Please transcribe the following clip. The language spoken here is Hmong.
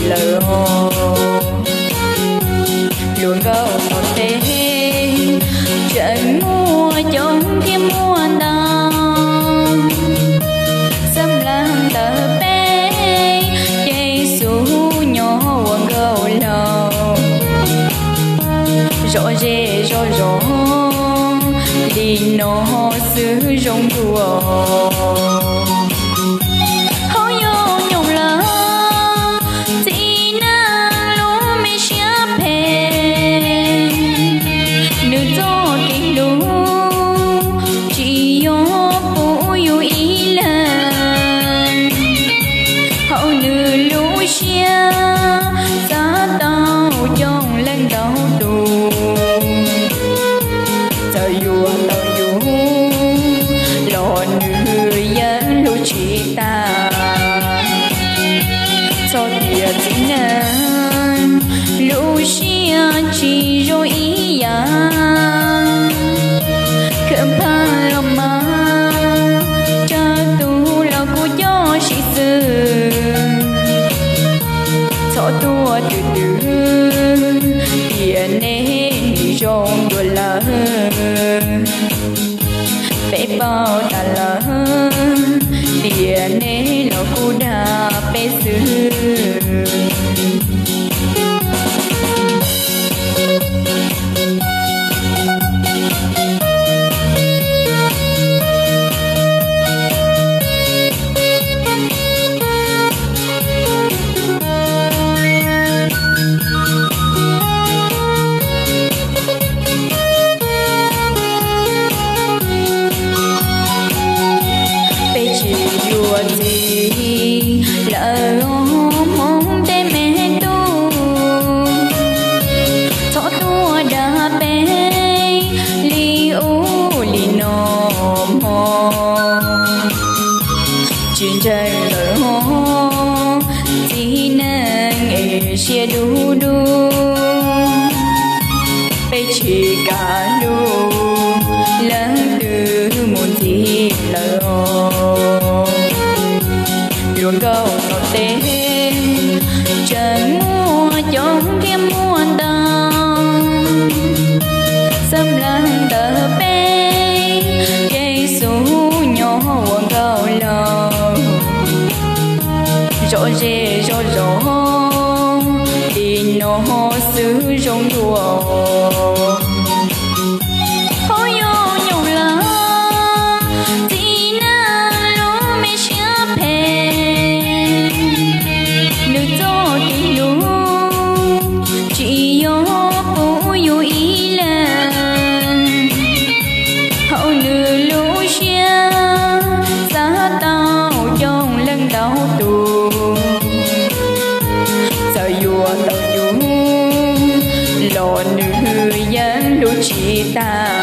lawm os. Hluas nkauj tom teb tseem muaj coob thiab muaj ntau, xab nplas ntawm peb ces xub nyob ua nkauj laug. Zom zej zom zos li no xwb zoo dua. Ho yooj yooj lawm txiv neej lub me siab phem, nws txoj kev hlub tsis yog pub yus ib leeg. Hauv nws lub siab xav tau coob leej ntau tus, txawm yuav tau yus los nws yeej hlub tsis tag. Txhob tias txiv neej lub siab tsis zoo ib yam, khwv pha los mas tsawg tus los kuj coj siv xwb. Txhob tuaj twv twv tias neb zoo dua lawm. Peb paub tas lawm tias neb los kuj dag peb xwb. Peb tsis yuav txiv lawm os Hmoob tej me tub, txhob tuaj dag peb li ub li no mog. Tsis ntseeg lawm hov txiv neej es siab dub dub, peb tsis kam hlub leej twg mus ntxiv lawm os. Hluas nkauj tom teb tseem muaj coob thiab muaj ntau, xab nplas ntawm peb ces xub nyob ua nkauj laug. Zom zej zom zos li no xwb zoo dua. Ho yooj yooj lawm txiv neej lub me siab phem, nws txoj kev hlub tsis yog pub yus ib leeg. Hauv nws lub siab xav tau coob leej ntau tus, txawm yuav tau yus los nws yeej hlub tsis tag.